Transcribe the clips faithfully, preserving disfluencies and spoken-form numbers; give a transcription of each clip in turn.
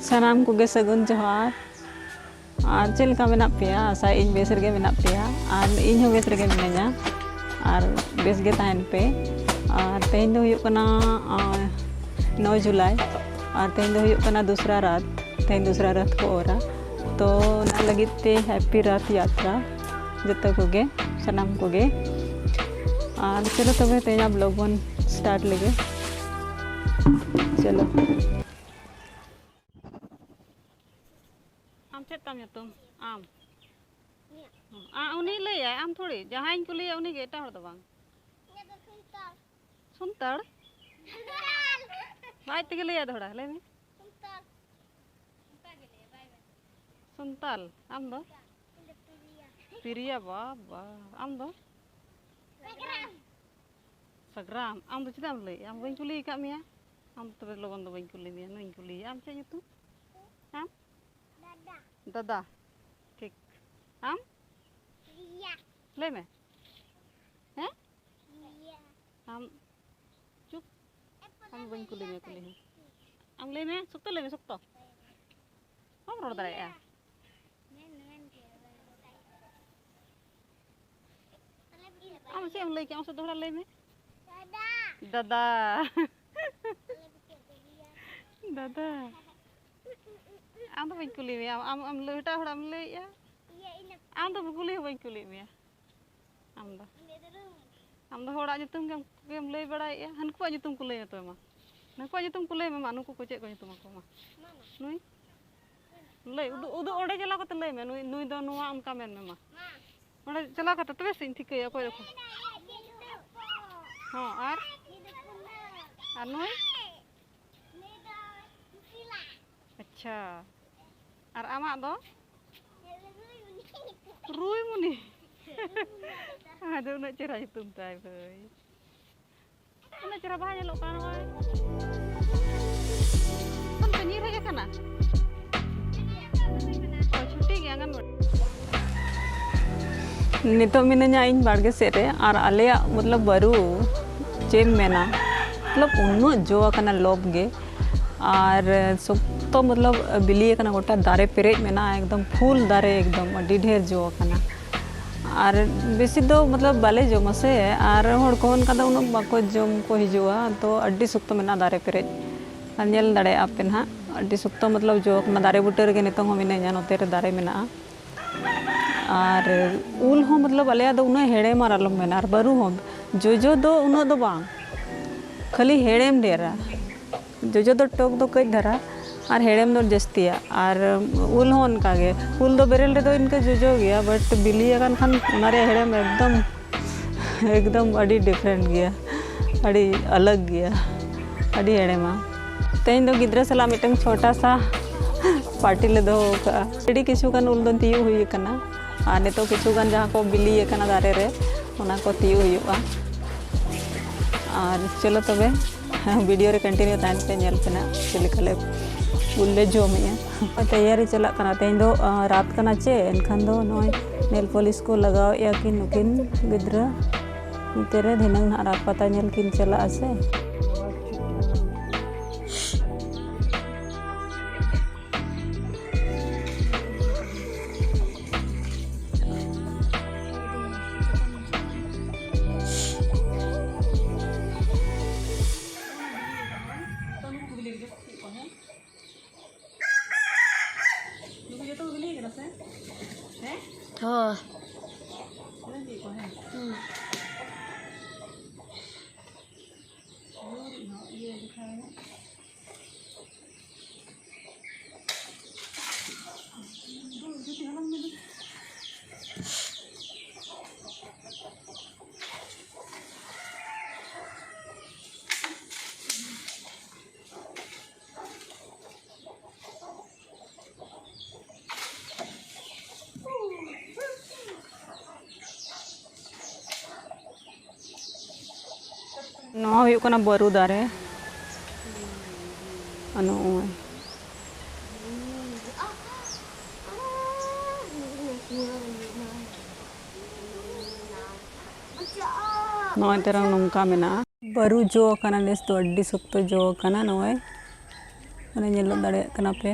ᱥᱟᱱᱟᱢ ᱠᱚᱜᱮ ᱥᱟᱹᱜᱩᱱ ᱡᱚᱦᱟᱨ᱾ ᱟᱨ ᱪᱮᱫ ᱞᱮᱠᱟ ᱢᱮᱱᱟᱜ ᱯᱮᱭᱟ? ᱟᱥᱟᱭᱟᱹᱧ ᱵᱮᱥ ᱨᱮᱜᱮ ᱢᱮᱱᱟᱜ ᱯᱮᱭᱟ, ᱟᱨ ᱤᱧ ᱦᱚᱸ ᱵᱮᱥ ᱨᱮᱜᱮ ᱢᱤᱱᱟᱹᱧᱟ᱾ ᱟᱨ ᱵᱮᱥ ᱜᱮ ᱛᱟᱦᱮᱱ ᱯᱮ᱾ ᱟᱨ ᱛᱮᱦᱮᱧ ᱫᱚ ᱦᱩᱭᱩᱜ ᱠᱟᱱᱟ ᱟᱨ ᱱᱚᱭ ᱡᱩᱞᱟᱭ, ᱟᱨ ᱛᱮᱦᱮᱧ ᱫᱚ ᱦᱩᱭᱩᱜ ᱠᱟᱱᱟ ᱫᱩᱥᱨᱟ ᱨᱟᱛ᱾ ᱛᱮᱦᱮᱧ ᱫᱩᱥᱨᱟ ᱨᱟᱛ ᱠᱚ ᱚᱨᱟ, ᱛᱚ ᱚᱱᱟ ᱞᱟᱹᱜᱤᱫ ᱛᱮ ᱦᱮᱯᱤ ᱨᱟᱛ ᱭᱟᱛᱨᱟ ᱡᱚᱛᱚ ᱠᱚᱜᱮ, ᱥᱟᱱᱟᱢ ᱠᱚᱜᱮ᱾ ᱟᱨ ᱪᱚᱞᱚ ᱛᱚᱵᱮ ᱛᱮᱦᱮᱧᱟᱜ ᱵᱞᱚᱜ ᱵᱚᱱ ᱥᱴᱟᱨᱴ ᱞᱮᱜᱮ᱾ ᱪᱚᱞᱚ᱾ ᱟᱢ ᱪᱮᱫ ᱛᱟᱢ ᱧᱩᱛᱩᱢ? ᱟᱢ? ᱤᱧᱟᱹᱜ᱾ ᱟ, ᱩᱱᱤ ᱞᱟᱹᱭᱟᱭ, ᱟᱢ ᱛᱷᱚᱲᱤ᱾ ᱡᱟᱦᱟᱸᱭᱤᱧ ᱠᱩᱞᱤᱭᱟ ᱩᱱᱤᱜᱮ, ᱮᱴᱟᱜ ᱦᱚᱲ ᱫᱚ ᱵᱟᱝ᱾ ᱤᱧᱟᱹᱜ ᱫᱚ ᱥᱩᱱᱛᱟᱞ᱾ ᱥᱩᱱᱛᱟᱲ? ᱥᱩᱱᱛᱟᱞ᱾ ᱟᱡ ᱛᱮᱜᱮ ᱞᱟᱹᱭᱟ ᱫᱚᱦᱲᱟ, ᱞᱟᱹᱭ ᱢᱮ᱾ ᱥᱩᱱᱛᱟᱞ᱾ ᱥᱩᱱᱛᱟᱞ᱾ ᱟᱢ ᱫᱚ? ᱤᱧ ᱫᱚ ᱯᱤᱨᱤᱭᱟ᱾ ᱯᱤᱨᱤᱭᱟ, ᱵᱟᱵᱟ᱾ ᱟᱢ ᱫᱚ? ᱥᱟᱜᱨᱟᱢ᱾ ᱥᱟᱜᱨᱟᱢ᱾ ᱟᱢ ᱫᱚ ᱪᱮᱫᱟᱜ ᱮᱢ ᱞᱟᱹᱭᱮᱜᱼᱟ? ᱟᱢ ᱵᱟᱹᱧ ᱠᱩᱞᱤ ᱟᱠᱟᱫ ᱢᱮᱭᱟ᱾ ᱟᱢ ᱫᱚ ᱛᱚᱵᱮ ᱞᱚᱜᱚᱱ ᱫᱚ ᱵᱟᱹᱧ ᱠᱩᱞᱤ ᱢᱮᱭᱟ, ᱱᱩᱭᱤᱧ ᱠᱩᱞᱤᱭᱮᱭᱟ᱾ ᱟᱢ ᱪᱮᱫ ᱧᱩᱛᱩᱢ? ᱟᱢ? ᱫᱟᱫᱟ᱾ ᱫᱟᱫᱟ᱾ ᱴᱷᱤᱠ᱾ ᱟᱢ? ᱯᱤᱨᱤᱭᱟ᱾ ᱞᱟᱹᱭ ᱢᱮ᱾ ᱦᱮᱸ? ᱯᱤᱨᱤᱭᱟ᱾ ᱟᱢ ᱪᱩᱯ᱾ ᱟᱢ ᱵᱟᱹᱧ ᱠᱩᱞᱤ ᱢᱮᱭᱟ, ᱠᱩᱞᱤ ᱦᱚᱸ᱾ ᱟᱢ ᱞᱟᱹᱭ ᱢᱮ, ᱥᱚᱠᱛᱚ ᱞᱟᱹᱭ ᱢᱮ, ᱥᱚᱠᱛᱚ᱾ ᱵᱟᱢ ᱨᱚᱲ ᱫᱟᱲᱮᱭᱟᱜᱼᱟ᱾ ᱟᱢ ᱪᱮᱫ ᱮᱢ ᱞᱟᱹᱭ ᱠᱮᱜᱼᱟ? ᱢᱟᱥᱮ ᱫᱚᱦᱲᱟ ᱞᱟᱹᱭ ᱢᱮ᱾ ᱫᱟᱫᱟ᱾ ᱫᱟᱫᱟ᱾ ᱟᱢ ᱫᱚ ᱵᱟᱹᱧ ᱠᱩᱞᱤ ᱢᱮᱭᱟ᱾ ᱟᱢ, ᱟᱢ ᱞᱟᱹᱭ, ᱮᱴᱟᱜ ᱦᱚᱲᱟᱜ ᱮᱢ ᱞᱟᱹᱭᱮᱜᱼᱟ᱾ ᱟᱢ ᱫᱚ ᱠᱩᱞᱤ ᱦᱚᱸ ᱵᱟᱹᱧ ᱠᱩᱞᱤᱭᱮᱫ ᱢᱮᱭᱟ᱾ ᱟᱢ ᱫᱚ? ᱟᱢ ᱫᱚ ᱦᱚᱲᱟᱜ ᱧᱩᱛᱩᱢ ᱜᱮᱢ, ᱜᱮᱢ ᱞᱟᱹᱭ ᱵᱟᱲᱟᱭᱮᱫᱼᱟ᱾ ᱦᱟᱹᱱᱠᱩᱣᱟᱜ ᱧᱩᱛᱩᱢ ᱠᱚ ᱞᱟᱹᱭ ᱢᱮ ᱛᱚᱵᱮ ᱢᱟ᱾ ᱱᱩᱠᱩᱣᱟᱜ ᱧᱩᱛᱩᱢ ᱠᱚ ᱞᱟᱹᱭ ᱢᱮ ᱢᱟ᱾ ᱱᱩᱠᱩ ᱠᱚ ᱪᱮᱫ ᱠᱚ ᱧᱩᱛᱩᱢ ᱟᱠᱚ ᱢᱟ? ᱱᱩᱭ? ᱞᱟᱹᱭ, ᱩᱫᱩᱜ, ᱩᱫᱩᱜ, ᱚᱸᱰᱮ ᱪᱟᱞᱟᱣ ᱠᱟᱛᱮ ᱞᱟᱹᱭ ᱢᱮ᱾ ᱱᱩᱭ, ᱱᱩᱭ ᱫᱚ ᱱᱚᱣᱟ ᱚᱱᱠᱟ ᱢᱮᱱ ᱢᱮ ᱢᱟ᱾ ᱚᱸᱰᱮ ᱪᱟᱞᱟᱣ ᱠᱟᱛᱮ ᱛᱚᱵᱮ ᱥᱮᱧ ᱴᱷᱤᱠᱟᱹᱭᱟ ᱚᱠᱚᱭ ᱚᱠᱚᱭ᱾ ᱦᱚᱸ, ᱟᱨ? ᱟᱨ ᱱᱩᱭ? ᱟᱪᱪᱷᱟ᱾ ᱟᱨ ᱟᱢᱟᱜ ᱫᱚ? ᱨᱩᱭᱢᱩᱱᱤ᱾ ᱟᱫᱚ ᱩᱱᱟᱹᱜ ᱪᱮᱦᱨᱟ ᱧᱩᱛᱩᱢ ᱛᱟᱭ ᱵᱷᱟᱹᱭ᱾ ᱩᱱᱟᱹᱜ ᱪᱮᱦᱨᱟ ᱵᱟᱦᱟ ᱧᱮᱞᱚᱜ ᱠᱟᱱᱟ ᱱᱚᱜᱼᱚᱭ᱾ ᱠᱷᱚᱱ ᱯᱮ ᱧᱤᱨ ᱦᱮᱡ ᱟᱠᱟᱱᱟ? ᱚ, ᱪᱷᱩᱴᱤ ᱜᱮᱭᱟ ᱟᱸᱜᱟᱱᱵᱟᱲᱤ᱾ ᱱᱤᱛᱚᱜ ᱢᱤᱱᱟᱹᱧᱟ ᱤᱧ ᱵᱟᱲᱜᱮ ᱥᱮᱫ ᱨᱮ, ᱟᱨ ᱟᱞᱮᱭᱟᱜ ᱢᱚᱛᱞᱚᱵ ᱵᱟᱹᱨᱩ ᱪᱮᱫ ᱮᱢ ᱢᱮᱱᱟ, ᱢᱚᱛᱞᱚᱵ ᱩᱱᱟᱹᱜ ᱡᱚ ᱟᱠᱟᱱᱟ ᱞᱚᱵ ᱜᱮ᱾ ᱟᱨ ᱥᱚᱠ-, ᱛᱚ ᱢᱚᱛᱞᱚᱵ ᱵᱤᱞᱤ ᱟᱠᱟᱱᱟ, ᱜᱚᱴᱟ ᱫᱟᱨᱮ ᱯᱮᱨᱮᱡ ᱢᱮᱱᱟᱜᱼᱟ, ᱮᱠᱫᱚᱢ ᱯᱷᱩᱞ ᱫᱟᱨᱮ, ᱮᱠᱫᱚᱢ ᱟᱹᱰᱤ ᱰᱷᱮᱨ ᱡᱚ ᱟᱠᱟᱱᱟ᱾ ᱟᱨ ᱵᱮᱥᱤ ᱫᱚ ᱢᱚᱛᱞᱚᱵ ᱵᱟᱞᱮ ᱡᱚᱢᱟ ᱥᱮ, ᱟᱨ ᱦᱚᱲ ᱠᱚᱦᱚᱸ ᱚᱱᱠᱟ ᱫᱚ ᱩᱱᱟᱹᱜ ᱵᱟᱠᱚ ᱡᱚᱢ ᱠᱚ ᱦᱤᱡᱩᱜᱼᱟ᱾ ᱛᱚ ᱟᱹᱰᱤ ᱥᱚᱠᱛᱚ ᱢᱮᱱᱟᱜᱼᱟ ᱫᱟᱨᱮ ᱯᱮᱨᱮᱡ, ᱟᱨ ᱧᱮᱞ ᱫᱟᱲᱮᱭᱟᱜᱼᱟ ᱯᱮ ᱱᱟᱦᱟᱜ, ᱟᱹᱰᱤ ᱥᱚᱠᱛᱚ ᱢᱚᱛᱞᱚᱵ ᱡᱚ ᱟᱠᱟᱱᱟ᱾ ᱫᱟᱨᱮ ᱵᱩᱴᱟᱹ ᱨᱮᱜᱮ ᱱᱤᱛᱚᱝ ᱦᱚᱸ ᱢᱤᱱᱟᱹᱧᱟ, ᱱᱚᱛᱮ ᱨᱮ ᱫᱟᱨᱮ ᱢᱮᱱᱟᱜᱼᱟ᱾ ᱟᱨ ᱩᱞ ᱦᱚᱸ ᱢᱚᱛᱞᱚᱵ ᱟᱞᱮᱭᱟᱜ ᱫᱚ ᱩᱱᱟᱹᱜ ᱦᱮᱲᱮᱢ ᱟᱨ ᱟᱞᱚᱢ ᱢᱮᱱᱟ, ᱟᱨ ᱵᱟᱹᱨᱩ ᱦᱚᱸ, ᱡᱚᱡᱚ ᱫᱚ ᱩᱱᱟᱹᱜ ᱫᱚ ᱵᱟᱝ, ᱠᱷᱟᱹᱞᱤ ᱦᱮᱲᱮᱢ ᱰᱷᱮᱨᱟ᱾ ᱡᱚᱡᱚ ᱫᱚ ᱴᱚᱠ ᱫᱚ ᱠᱟᱹᱡ ᱫᱷᱟᱨᱟ, ᱟᱨ ᱦᱮᱲᱮᱢ ᱫᱚ ᱡᱟᱹᱥᱛᱤᱭᱟ᱾ ᱟᱨ ᱩᱞ ᱦᱚᱸ ᱚᱱᱠᱟ ᱜᱮ, ᱩᱞ ᱫᱚ ᱵᱮᱨᱮᱞ ᱨᱮᱫᱚ ᱤᱱᱠᱟᱹ ᱡᱚᱡᱚ ᱜᱮᱭᱟ, ᱵᱟᱴ ᱵᱤᱞᱤ ᱟᱠᱟᱱ ᱠᱷᱟᱱ ᱚᱱᱟ ᱨᱮᱭᱟᱜ ᱦᱮᱲᱮᱢ ᱮᱠᱫᱚᱢ ᱮᱠᱫᱚᱢ ᱟᱹᱰᱤ ᱰᱤᱯᱷᱟᱨᱮᱱᱴ ᱜᱮᱭᱟ, ᱟᱹᱰᱤ ᱟᱞᱟᱜᱽ ᱜᱮᱭᱟ, ᱟᱹᱰᱤ ᱦᱮᱲᱮᱢᱟ᱾ ᱛᱮᱦᱮᱧ ᱫᱚ ᱜᱤᱫᱽᱨᱟᱹ ᱥᱟᱞᱟᱜ ᱢᱤᱫᱴᱟᱝ ᱪᱷᱳᱴᱟ ᱥᱟ ᱯᱟᱨᱴᱤ ᱞᱮ ᱫᱚᱦᱚ ᱟᱠᱟᱫᱼᱟ᱾ ᱟᱹᱰᱤ ᱠᱤᱪᱷᱩ ᱜᱟᱱ ᱩᱞ ᱫᱚ ᱛᱤᱭᱳᱜ ᱦᱩᱭ ᱟᱠᱟᱱᱟ, ᱟᱨ ᱱᱤᱛᱚᱜ ᱠᱤᱪᱷᱩ ᱜᱟᱱ ᱡᱟᱦᱟᱸ ᱠᱚ ᱵᱤᱞᱤ ᱟᱠᱟᱱᱟ ᱫᱟᱨᱮ ᱨᱮ, ᱚᱱᱟ ᱠᱚ ᱛᱤᱭᱳᱜ ᱦᱩᱭᱩᱜᱼᱟ᱾ ᱟᱨ ᱪᱚᱞᱚ ᱛᱚᱵᱮ, ᱵᱷᱤᱰᱤᱭᱳ ᱨᱮ ᱠᱚᱱᱴᱤᱱᱤᱭᱩ ᱛᱟᱦᱮᱱ ᱯᱮ, ᱧᱮᱞ ᱯᱮ ᱱᱟᱜ ᱪᱮᱫ ᱞᱮᱠᱟ ᱞᱮ ᱩᱞ ᱞᱮ ᱡᱚᱢᱮᱜᱼᱟ᱾ ᱛᱮᱭᱟᱨᱤ ᱪᱟᱞᱟᱜ ᱠᱟᱱᱟ᱾ ᱛᱮᱦᱮᱧ ᱫᱚ, ᱟᱸ, ᱨᱟᱛ ᱠᱟᱱᱟ ᱪᱮ, ᱮᱱᱠᱷᱟᱱ ᱫᱚ ᱱᱚᱜᱼᱚᱭ ᱱᱮᱞ ᱯᱚᱞᱤᱥ ᱠᱚ ᱞᱟᱜᱟᱣᱮᱜᱼᱟ ᱠᱤᱱ ᱱᱩᱠᱤᱱ ᱜᱤᱫᱽᱨᱟᱹ᱾ ᱱᱚᱛᱮ ᱨᱮ ᱫᱷᱤᱱᱟᱹᱝ ᱱᱟᱦᱟᱜ ᱨᱟᱛ ᱯᱟᱛᱟ ᱧᱮᱞ ᱠᱤᱱ ᱪᱟᱞᱟᱜᱼᱟ ᱥᱮ᱾ ᱱᱩᱠᱩ ᱡᱚᱛᱚ ᱠᱚ ᱵᱤᱞᱤ ᱠᱟᱱᱟ ᱥᱮ? ᱦᱮᱸ? ᱦᱳᱭ᱾ ᱵᱤᱞᱤ ᱠᱚ, ᱦᱮᱸ? ᱦᱩᱸ᱾ ᱤᱭᱟᱹ ᱞᱮᱠᱷᱟᱱ ᱫᱩ-, ᱫᱩᱴᱤ ᱦᱟᱞᱟᱝ ᱢᱮ᱾ ᱱᱚᱣᱟ ᱦᱩᱭᱩᱜ ᱠᱟᱱᱟ ᱵᱟᱹᱨᱩ ᱫᱟᱨᱮ᱾ ᱟᱨ ᱱᱚᱜᱼᱚᱭ᱾ ᱱᱚᱜᱼᱚᱭ ᱛᱟᱨᱟ ᱱᱚᱝᱠᱟ ᱢᱮᱱᱟᱜᱼᱟ᱾ ᱵᱟᱹᱨᱩ ᱡᱚ ᱟᱠᱟᱱᱟ ᱱᱮᱥ ᱫᱚ, ᱟᱹᱰᱤ ᱥᱚᱠᱛᱚ ᱡᱚ ᱟᱠᱟᱱᱟ ᱱᱚᱜᱼᱚᱭ᱾ ᱢᱟᱱᱮ ᱧᱮᱞᱚᱜ ᱫᱟᱲᱮᱭᱟᱜ ᱠᱟᱱᱟ ᱯᱮ,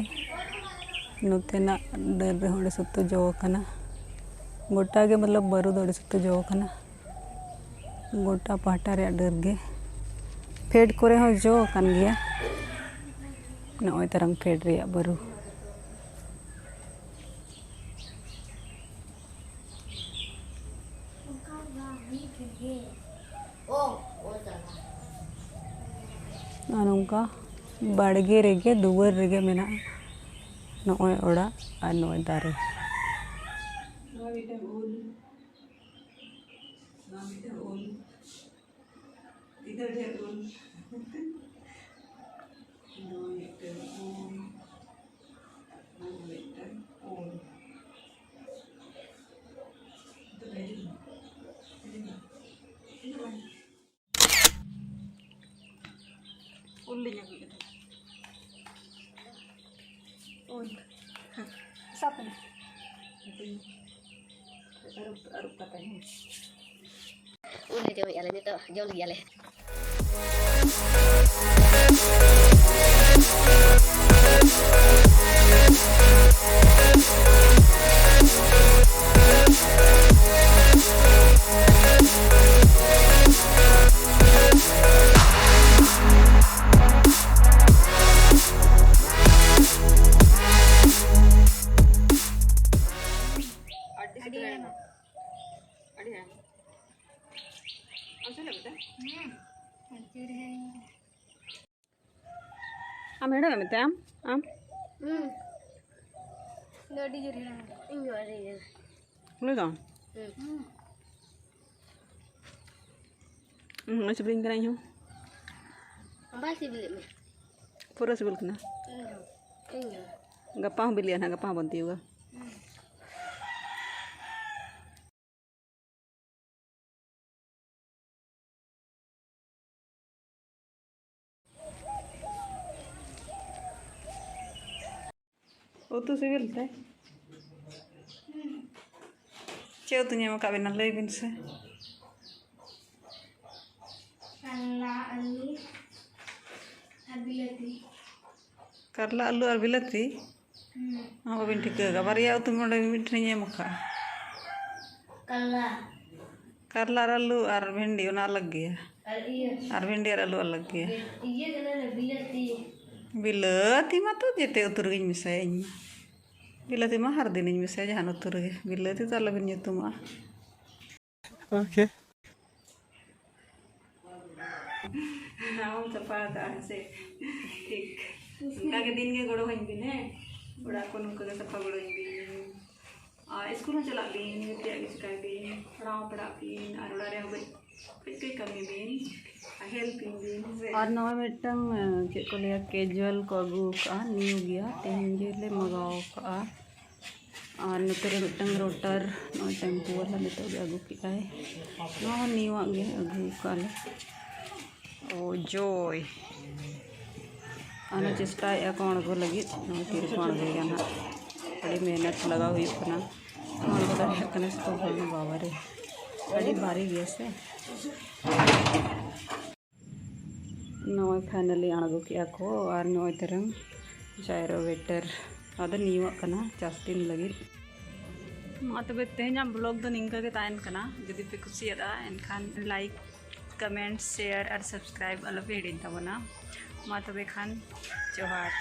ᱱᱚᱛᱮᱱᱟᱜ ᱰᱟᱹᱨ ᱨᱮᱦᱚᱸ ᱟᱹᱰᱤ ᱥᱚᱠᱛᱚ ᱡᱚ ᱟᱠᱟᱱᱟ᱾ ᱜᱚᱴᱟ ᱜᱮ ᱢᱚᱛᱞᱚᱵ ᱵᱟᱹᱨᱩ ᱫᱚ ᱟᱹᱰᱤ ᱥᱚᱠᱛᱚ ᱡᱚ ᱟᱠᱟᱱᱟ᱾ ᱜᱚᱴᱟ ᱯᱟᱦᱴᱟ ᱨᱮᱭᱟᱜ ᱰᱟᱹᱨ ᱜᱮ᱾ ᱯᱷᱮᱰ ᱠᱚᱨᱮ ᱦᱚᱸ ᱡᱚ ᱟᱠᱟᱱ ᱜᱮᱭᱟ᱾ ᱱᱚᱜᱼᱚᱭ ᱛᱟᱨᱟᱝ ᱯᱷᱮᱰ ᱨᱮᱭᱟᱜ ᱵᱟᱹᱨᱩ᱾ ᱟᱨ ᱱᱚᱝᱠᱟ ᱵᱟᱲᱜᱮ ᱨᱮᱜᱮ, ᱫᱩᱣᱟᱹᱨ ᱨᱮᱜᱮ ᱢᱮᱱᱟᱜᱼᱟ ᱱᱚᱜᱼᱚᱭ ᱚᱲᱟᱜ ᱟᱨ ᱱᱚᱜᱼᱚᱭ ᱫᱟᱨᱮ᱾ ᱱᱚᱣᱟ ᱢᱤᱫᱴᱟᱝ ᱩᱞ, ᱱᱚᱣᱟ ᱢᱤᱫᱴᱟᱝ ᱩᱞ, ᱛᱤᱱᱟᱹᱜ ᱰᱷᱮᱨ ᱩᱞ, ᱱᱚᱣᱟ ᱢᱤᱫᱴᱟᱝ ᱩᱞ, ᱱᱚᱣᱟ ᱢᱤᱫᱴᱟᱝ ᱩᱞ᱾ ᱩᱞ ᱞᱤᱧ ᱟᱹᱜᱩ ᱠᱮᱫᱟ᱾ ᱩᱞ᱾ ᱦᱮᱸ, ᱥᱟᱵ ᱢᱮ᱾ ᱟᱹᱨᱩᱵ, ᱟᱹᱨᱩᱵ ᱠᱟᱛᱮ, ᱦᱮᱸ᱾ ᱩᱞ ᱞᱮ ᱡᱚᱢᱮᱫᱼᱟ ᱞᱮ ᱱᱤᱛᱚᱜ, ᱡᱚᱢ ᱞᱟᱹᱜᱤᱫ ᱟᱞᱮ᱾ ᱟᱹᱰᱤ ᱟᱭᱢᱟ᱾ ᱟᱹᱰᱤ ᱟᱭᱢᱟ᱾ ᱟᱢ ᱪᱮᱫ ᱞᱮ ᱢᱮᱛᱟᱭ? ᱦᱮᱸ, ᱟᱹᱰᱤ ᱡᱳᱨ ᱦᱮᱲᱮᱢ᱾ ᱟᱢ ᱦᱮᱲᱮᱢ ᱮᱢ ᱢᱮᱛᱟᱭ ᱟᱢ? ᱟᱢ? ᱦᱩᱸ᱾ ᱤᱧ ᱫᱚ ᱟᱹᱰᱤ ᱡᱳᱨ ᱦᱮᱲᱮᱢ᱾ ᱤᱧ ᱦᱚᱸ ᱟᱹᱰᱤ ᱡᱳᱨ᱾ ᱩᱱᱤ ᱫᱚ? ᱦᱩᱸ᱾ ᱦᱩᱸ, ᱱᱚᱜᱼᱚᱭ ᱥᱤᱵᱤᱞᱤᱧ ᱠᱟᱱᱟ ᱤᱧ ᱦᱚᱸ᱾ ᱵᱟᱭ ᱥᱤᱵᱤᱞᱮᱫ ᱢᱮ? ᱯᱩᱨᱟᱹ ᱥᱤᱵᱤᱞ ᱠᱟᱱᱟ᱾ ᱤᱧ ᱦᱚᱸ᱾ ᱤᱧ ᱦᱚᱸ᱾ ᱜᱟᱯᱟ ᱦᱚᱸ ᱵᱤᱞᱤᱜᱼᱟ ᱱᱟᱦᱟᱜ, ᱜᱟᱯᱟ ᱦᱚᱸ ᱵᱚᱱ ᱛᱤᱭᱳᱜᱟ᱾ ᱦᱩᱸ᱾ ᱩᱛᱩ ᱥᱤᱵᱤᱞ ᱛᱮ? ᱪᱮᱫ ᱩᱛᱩᱧ ᱮᱢ ᱟᱠᱟᱫ ᱵᱮᱱᱟ, ᱞᱟᱹᱭ ᱵᱤᱱ ᱥᱮ? ᱠᱟᱞᱞᱟ, ᱟᱹᱞᱩ ᱟᱨ ᱵᱤᱞᱟᱹᱛᱤ᱾ ᱠᱟᱨᱞᱟ, ᱟᱹᱞᱩ ᱟᱨ ᱵᱤᱞᱟᱹᱛᱤ? ᱦᱚᱸ, ᱵᱟᱹᱵᱤᱱ ᱴᱷᱤᱠᱟᱹ ᱟᱠᱟᱫ᱾ ᱵᱟᱨᱭᱟ ᱩᱛᱩ ᱱᱚᱰᱮ ᱢᱤᱫ ᱴᱷᱮᱱᱤᱧ ᱮᱢ ᱟᱠᱟᱫᱼᱟ᱾ ᱠᱟᱨᱞᱟ᱾ ᱠᱟᱨᱞᱟ ᱟᱨ ᱟᱹᱞᱩ ᱟᱨ ᱵᱷᱮᱱᱰᱤ, ᱚᱱᱟ ᱟᱞᱟᱜᱽ ᱜᱮᱭᱟ᱾ ᱟᱨ ᱤᱭᱟᱹ᱾ ᱟᱨ ᱵᱷᱮᱱᱰᱤ ᱟᱨ ᱟᱹᱞᱩ ᱟᱞᱟᱜᱽ ᱜᱮᱭᱟ᱾ ᱤᱭᱟᱹ ᱠᱟᱱᱟ ᱵᱤᱞᱟᱹᱛᱤ᱾ ᱵᱤᱞᱟᱹᱛᱤ ᱢᱟ ᱛᱚ ᱡᱮᱛᱮ ᱩᱛᱩ ᱨᱮᱜᱮᱧ ᱢᱮᱥᱟᱭᱟ ᱤᱧ ᱢᱟ᱾ ᱵᱤᱞᱟᱹᱛᱤ ᱢᱟ ᱦᱟᱨ ᱫᱤᱱᱤᱧ ᱢᱮᱥᱟᱭᱟ ᱡᱟᱦᱟᱱ ᱩᱛᱩ ᱨᱮᱜᱮ᱾ ᱵᱤᱞᱟᱹᱛᱤ ᱫᱚ ᱟᱞᱚᱵᱤᱱ ᱧᱩᱛᱩᱢᱟᱜᱼᱟ᱾ Okay. ᱟᱢ ᱥᱟᱯᱷᱟ ᱟᱠᱟᱫᱼᱟ ᱥᱮ? ᱴᱷᱤᱠ᱾ ᱚᱱᱠᱟ ᱜᱮ ᱫᱤᱱ ᱜᱮ ᱜᱚᱲᱚ ᱟᱹᱧ ᱵᱤᱱ, ᱦᱮᱸ? ᱚᱲᱟᱜ ᱠᱚ ᱱᱚᱝᱠᱟ ᱜᱮ ᱥᱟᱯᱷᱟ ᱜᱚᱲᱚ ᱟᱹᱧ ᱵᱤᱱ᱾ ᱟᱨ ᱥᱠᱩᱞ ᱦᱚᱸ ᱪᱟᱞᱟᱜ ᱵᱤᱱ, ᱡᱚᱛᱚᱭᱟᱜ ᱜᱮ ᱪᱤᱠᱟᱹᱭ ᱵᱤᱱ, ᱯᱟᱲᱦᱟᱣ ᱦᱚᱸ ᱯᱟᱲᱦᱟᱜ ᱵᱤᱱ, ᱟᱨ ᱚᱲᱟᱜ ᱨᱮᱦᱚᱸ ᱠᱟᱹᱡ ᱠᱟᱹᱡ ᱠᱟᱹᱡ ᱠᱟᱹᱢᱤ ᱵᱤᱱ, ᱟᱨ ᱦᱮᱞᱯ ᱤᱧ ᱵᱤᱱ, ᱦᱮᱸ ᱥᱮ? ᱟᱨ ᱱᱚᱜᱼᱚᱭ ᱢᱤᱫᱴᱟᱝ, ᱪᱮᱫ ᱠᱚ ᱞᱟᱹᱭᱟ, ᱠᱮᱡᱩᱣᱟᱞ ᱠᱚ ᱟᱹᱜᱩ ᱟᱠᱟᱫᱼᱟ, ᱱᱤᱭᱩ ᱜᱮᱭᱟ, ᱛᱮᱦᱮᱧ ᱜᱮᱞᱮ ᱢᱟᱜᱟᱣ ᱟᱠᱟᱫᱼᱟ᱾ ᱟᱨ ᱱᱚᱛᱮ ᱨᱮ ᱢᱤᱫᱴᱟᱝ ᱨᱳᱴᱟᱨ, ᱱᱚᱜᱼᱚᱭ ᱴᱮᱢᱯᱩ ᱵᱟᱞᱟ ᱱᱤᱛᱚᱜ ᱜᱮ ᱟᱹᱜᱩ ᱠᱮᱫᱟᱭ᱾ ᱱᱚᱣᱟ ᱦᱚᱸ ᱱᱤᱭᱩᱣᱟᱜ ᱜᱮ ᱟᱹᱜᱩ ᱟᱠᱟᱫ ᱞᱮ᱾ ᱳ ᱡᱚᱭ, ᱟᱨ ᱪᱮᱥᱴᱟᱭᱮᱫᱼᱟ ᱠᱚ ᱟᱬᱜᱚ ᱞᱟᱹᱜᱤᱫ᱾ ᱱᱚᱣᱟ ᱛᱤᱨᱮ ᱠᱚ ᱟᱬᱜᱚᱭᱟ ᱱᱟᱦᱟᱜ, ᱟᱹᱰᱤ ᱢᱮᱦᱱᱚᱛ ᱞᱟᱜᱟᱣ ᱦᱩᱭᱩᱜ ᱠᱟᱱᱟ᱾ ᱟᱬᱜᱚ ᱫᱟᱲᱮᱭᱟᱜ ᱠᱟᱱᱟ ᱥᱮ ᱵᱟᱝ? ᱵᱟᱵᱟ ᱨᱮ, ᱟᱹᱰᱤ ᱵᱷᱟᱨᱤ ᱜᱮᱭᱟ ᱥᱮ᱾ ᱱᱚᱜᱼᱚᱭ ᱯᱷᱟᱭᱱᱟᱞᱤ ᱟᱬᱜᱚ ᱠᱮᱜᱼᱟ ᱠᱚ᱾ ᱟᱨ ᱱᱚᱜᱼᱚᱭ ᱛᱟᱨᱟᱝ ᱡᱟᱭᱨᱳ ᱣᱮᱴᱟᱨ, ᱟᱫᱚ ᱱᱤᱭᱩᱣᱟᱜ ᱠᱟᱱᱟ ᱪᱟᱥ ᱫᱤᱱ ᱞᱟᱹᱜᱤᱫ᱾ ᱢᱟ ᱛᱚᱵᱮ, ᱛᱮᱦᱮᱧᱟᱜ ᱵᱞᱚᱜ ᱫᱚ ᱱᱤᱝᱠᱟᱹ ᱜᱮ ᱛᱟᱦᱮᱱ ᱠᱟᱱᱟ᱾ ᱡᱩᱫᱤ ᱯᱮ ᱠᱩᱥᱤᱭᱟᱫᱟ, ᱮᱱᱠᱷᱟᱱ ᱞᱟᱭᱤᱠ, ᱠᱚᱢᱮᱱᱴ, ᱥᱮᱭᱟᱨ ᱟᱨ ᱥᱟᱵᱥᱠᱨᱟᱭᱤᱵ ᱟᱞᱚ ᱯᱮ ᱦᱤᱲᱤᱧ ᱛᱟᱵᱚᱱᱟ᱾ ᱢᱟ ᱛᱚᱵᱮ ᱠᱷᱟᱱ, ᱡᱚᱦᱟᱨ᱾